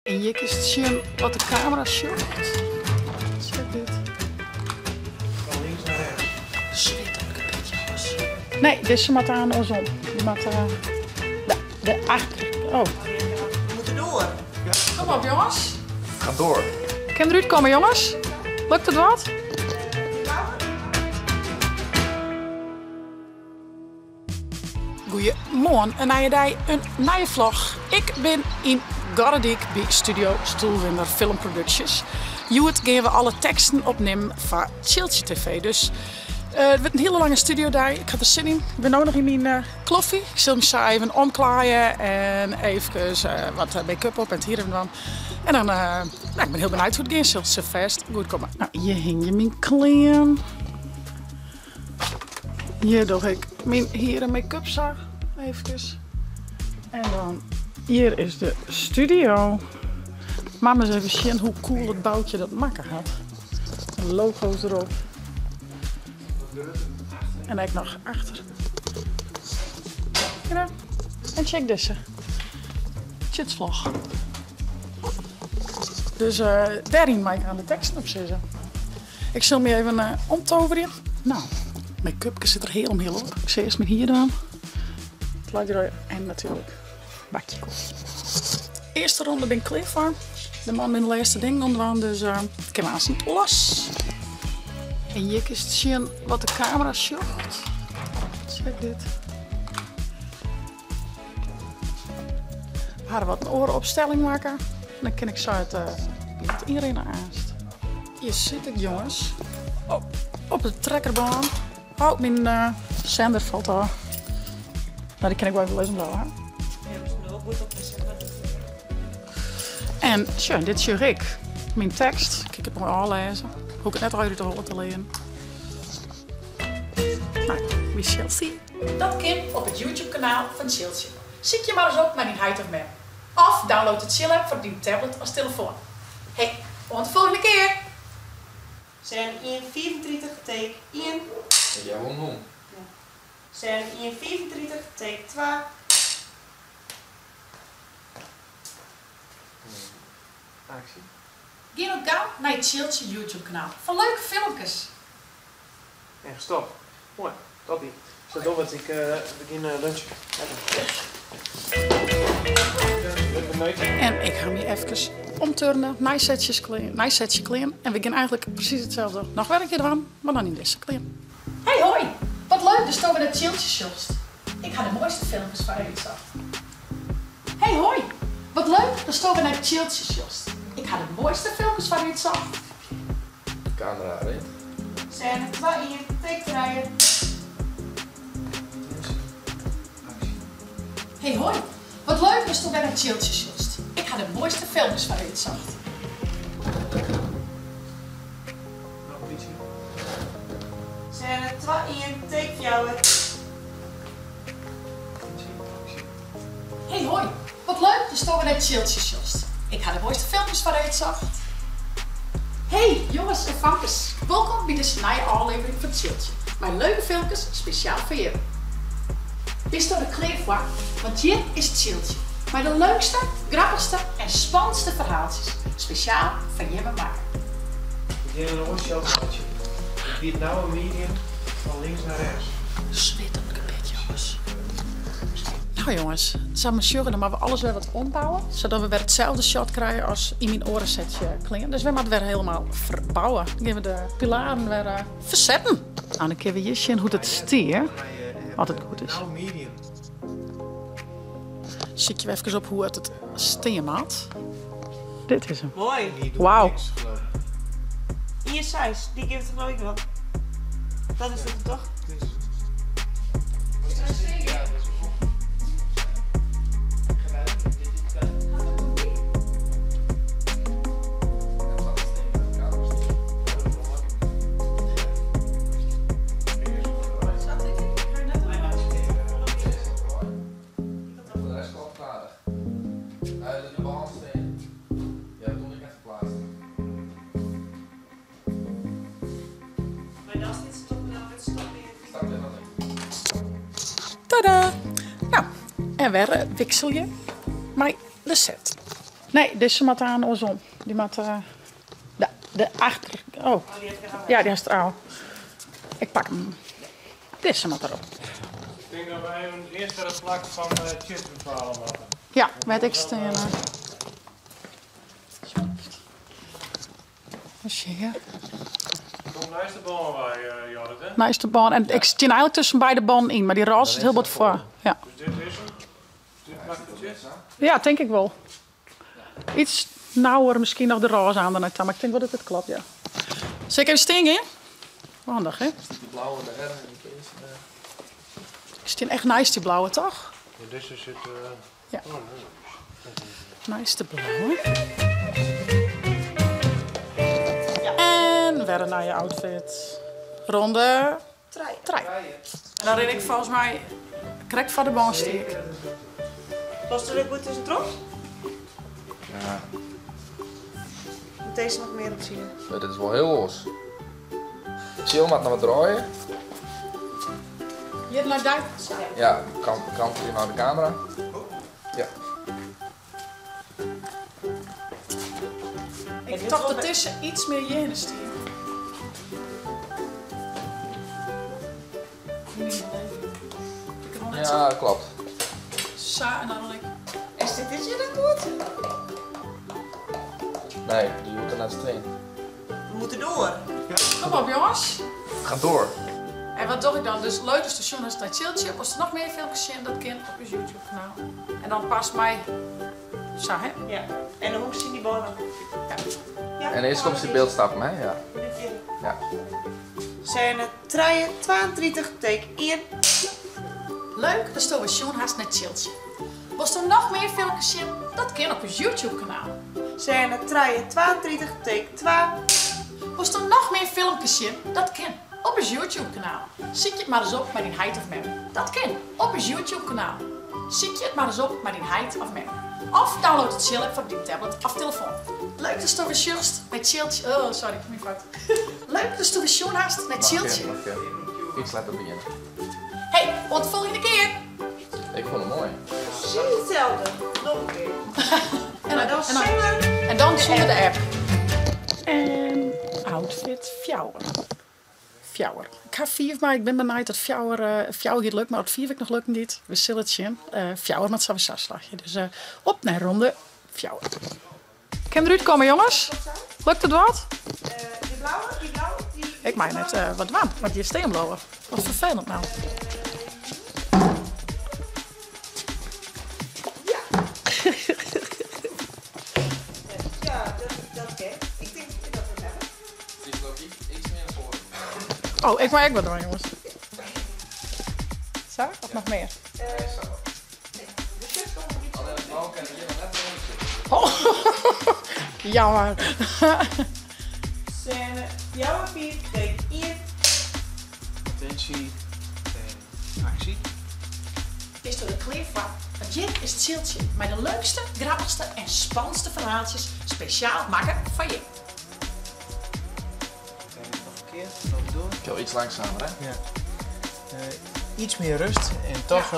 En hjir kinst sjen wat de kamera sjocht. Check dit. Fan links nei rjochts. Swit op it gebit, jonges. Nee, dizze moat aan oarsom. Dy moat de, de achter. Oh. We moeten door. Kom op, jongens. Ga door. Kin derút komme, jongens? Lukt it wat? Goeiemoarn, in nije dei, in nije vlog. Ik bin yn Gorredyk by Studio Stoelwinder Film Productions. Hjoed gean we alle teksten opnimmen foar Tsjiltsje TV. Dus eh, it wurdt in hiele lange studiodei. Ik ha der sin yn. Ik bin no noch yn myn eh, kloffie. Ik sil my sa even omklaaie en efkes eh, wat make-up op en it hier even dwaan. En dan, nou, ik bin hiel benijd hoe't it gean sil. It sil fêst goed komme. Nou, hjir hingje myn klean. Hjir doch ik myn hier en make-up sa efkes. En dan hjir is de studio. Moat ris even sjen hoe cool it Boukje dat makke hat. De logo's derop. En ek noch achter. Ja. En check dizze. Tsjitsvlog. Dus uh, dêryn mei ik aan de teksten op sizze. Ik sil my even omtoverje. No, make-upke sit der hielendal op. Ik sil earst myn hier dwaan. En natuerlik bakje kofje. Earste ronde bin ik klear foar. De man bin de lêste dingen oan dwaan, dus uh, kin aansten los. En hjir kinst sjen wat de kamera sjocht. Check dit. We hawwe wat in oare opstelling makke. Dan kin ik sa it byld ynrinne aanst. Hjir sit ik jonges. Op, op de trekkerbân. Oh, myn sender falt ôf. No, dy kin ik wol even lizzen bliuwe, hè? En sjoch, dit sjoch ik. Myn tekst. Kin ik it moai ôflêze. Hoech ik it net allegear út de holle te learen. No, we shall see. Dat kin op it YouTube-kanaal fan Tsjiltsje. Sykje mar ris op mei dyn heit of mem. Of download de Tsjil-app foar dyn tablet as telefoan. Hey, oant de folgjende kear! Sêne ien 35 take ien. Ik jou wol in hûn. Ja. Sêne ien 35 take twa. Aksje. Gean no gau nei it Tsjiltsje YouTube-kanaal foar leuke filmkes! En gestopt. Moai, toppie. Sa dogge we it. Ik begjin lunchen. En ik ha my efkes omturne, nij setsjes klean, nij setsje klean. En we gean eigentlik presys itselde noch wer in kear dwaan, mar dan yn dizze klean. Hey hoi! Wat leuk datsto wer nei Tsjiltsje sjochst. Ik ha de moaiste filmkes foar dy útsocht. Hey hoi! Wat leuk datsto wer nei Tsjiltsje sjochst. Ik ha de moaiste filmkes foar dy útsocht. Kamera rint. Sêne twa ien, take trije. Hey hoi, wat leuk datsto wer nei Tsjiltsje sjochst. Ik ha de moaiste filmkes foar dy útsocht. Noch in bytsje. Sêne twa ien, take fjouwer. Hey hoi, wat leuk datsto wer nei Tsjiltsje sjochst. Ik ha de moaiste filmkes foar dy útsocht. Hey jonges en famkes, wolkom by dizze nije ôflevering fan Tsjiltsje, mei leuke filmkes spesjaal foar jim. Bisto der klear foar? Want hjir is Tsjiltsje, mei de leukste, grappichste en spannendste ferhaaltsjes, spesjaal foar jimme makke. We gean in oar shot meitsjen. Ik bied no in medium fan links nei rjochts. Swit op it gebit, jonges. No jonges, sa mar sjogge, dan moatte we alles wer wat ombouwe, sadat we wer itselde shot krije as yn myn oare setsje klean. Dus wy moatte wer helemaal ferbouwe. Dan gean we de pilaren wer eh, fersetten. Nou, dan kinne we hjir sjen hoe't it stie, as it goed is. Sykje we efkes op hoe it stean moat. Dit is him. Moai. Wauw. Ien seis, dy geeft toch nooit wat? Dat is het toch? Tada! Nou, en wer wikselje mei de set. Nee, dizze moat aan oarsom. Dy moat de, de achter. Oh. Ja, dy hast er al. Ik pak 'm. Dizze moat derop. Ik tink dat we even earst wer it plak fan Tjit bepale moatte. Ja, wêr't ik stean. Sjen. Kom neist de bân wei, Jorrit, hè? Neist de bân. En ik stean eigentlik tusken beide bannen yn, mar dy rôze sit hiel bot foar. Ja. Dus dit is 'm? Dit plak fan Tjit? Ja, tink ik wol. Iets nauwer miskien noch de rôze aan der nei ta, mar ik tink wol dat dit klopt, ja. Sil ik even stean gean? Handich, hè? Dy blauwe dêr en dy pearse dêr. Ik stean echt neist dy blauwe, toch? Ja, dizze sit. Ja. Neist de blauwe. En wer in nije outfit. Ronde trije. En dan rin ik folgens my krekt foar de bân stean ik. Past er goed tuskentroch? Ja. Moet deze nog meer op zien? Ja, dit is wol hiel oars. Tsjil moat noch wat draaie. Hjir nei dy? Ja, kant hjir nei de kamera. Ja. Ik tocht dat dizze iets mear hjirhinne stie. Ja, dat klopt. Sa, en dan wil ik. Is dit dit hjir dan goed? Nee, dy hoecht der net stean. We moeten door. Kom op jongens. Ga door. En wat doch ik dan? Dus leuk datsto sjoen hast nei Tsjiltsje. Wolst noch mear filmkes sjen? Dat kin op ús YouTube kanaal. En dan past my sa hè? Ja. En dan hoekst yn dy bân. Ja. Ja. En earst komst yn byld stappen hè? Ja. Ja. Scène 3, 32, take 1. Leuk datsto wer sjoen hast nei Tsjiltsje. Wolsto noch mear filmkes sjen? Dat kin op ús YouTube kanaal. Scène 3, 32, take 2. Wolsto noch mear filmkes sjen? Dat kin op ús YouTube kanaal. Sykje it mar ris op mei dyn heit of mem. Dat kin op ús YouTube kanaal. Sykje it mar ris op mei dyn heit of mem. Of download de Tsjil-app foar dyn tablet of telefoan. Leuk datsto wer sjochst nei Tsjiltsje. Oh, sorry, myn fout. Leuk datsto wer sjoen hast nei Tsjiltsje. Noch in kear, Iets letter begjinne. Hey, oant de folgjende kear! Ik fûn it moai. Precies hetzelfde. Nog een keer. En dan zonder En dan zonder de app. En outfit fjouwer. Fjouwer. Ik ha fiif, mar ik bin benijd oft fjouwer, fjouwer giet lukken, mar oft fiif ek noch lukken giet, we sille it sjen. Fjouwer moat sawiesa slagje, dus op nei ronde fjouwer. Kin derút komme jonges? Lukt it wat? Die blauwe, die blauwe, die. Ik mei net wat dwaan, want hjir stean bliuwe. Wat ferfelend no. Ja. Ja, dat kin. Ik tink dat we it hawwe. Ik loop iets mear nei foaren. Oh, ik mei ek wat dwaan jonges. Sa? Of noch mear? Oh, jammer. Scène fjouwer fiif take ien. Attentie en actie. Bisto der klear foar? Want hjir is Tsjiltsje mei de leukste, grappichste en spannendste ferhaaltsjes spesjaal makke foar jim. Oké, noch in kear, loop door. Ik wil iets langzamer, hè? Ja. Iets meer rust en toch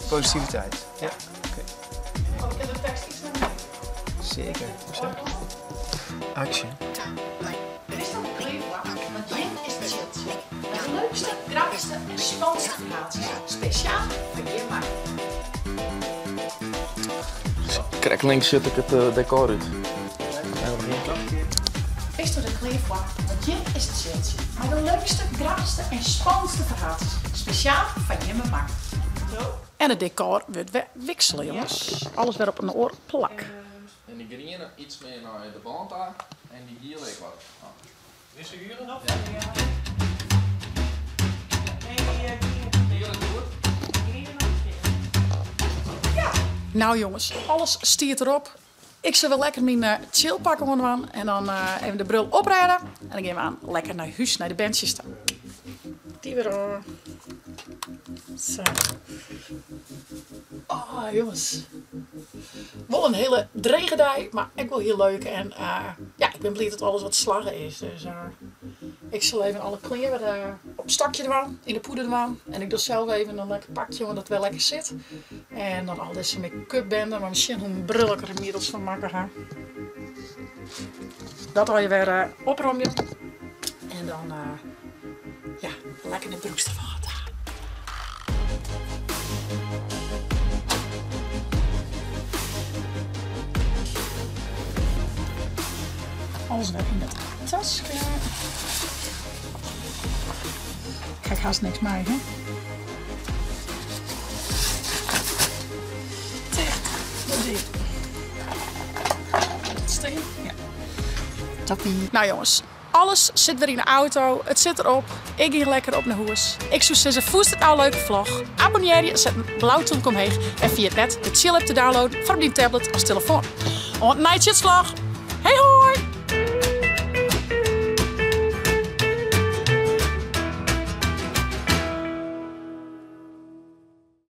positiviteit. Ja, oké. Oh, ik kin de tekst iets naar beneden. Zeker. Zo. Action. Bisto der klear foar? Want hjir is Tsjiltsje mei de leukste, grappichste en spannendste ferhaaltsjes spesjaal foar jim makke. Krekt links sjit ik it dekor út. Bisto der klear foar? Want hjir is Tsjiltsje mei de leukste, grappichste en spannendste ferhaaltsjes spesjaal foar jimme makke. En it dekor wurdt wer wiksele, jonges. Alles wer op in oar plak. En dy griene iets mear nei de bân ta en dy giele ek wat. Dizze giele? Ja. Giele is goed. Nou jonges, alles stiet derop. Ik sil wer lekker myn chillpak oandwaan en dan even de bril oprêde. En dan gean we aan lekker nei hús, nei de berntsjes ta. Dy wer oan. Sa. Oh jonges. Wol in hiele drege dei, mar ek wol hiel leuk. En ja, ik bin bliid dat alles wat slagge is. Dus ik sil even alle klean wer op stokje dwaan, yn de pûde dwaan. En ik doch sels even in lekker pakje oan dat wer lekker sit. En dan al dizze make-up bende, mar we sjen hoe'n bril ik der ynmiddels fan makke ha. Dat allegear wer eh, opromje. En dan eh, ja, lekker nei Broeksterwâld ta. Alles wer yn it taske. Ik ha hast niks mei, hè? Ticht. Dat is Het steen? Ja. Toppie. Nou jongens, alles sit wer yn de auto. It sit derop. Ik gean lekker op nei hûs. Ik soe sizze, fûnst it nou in leuke vlog? Abonnearje, set in blau tûmke omheech en ferjit net de Tsjil app te downloaden foar op dyn tablet as telefoan. Oant nei Tsjils vlog. Hey hoi!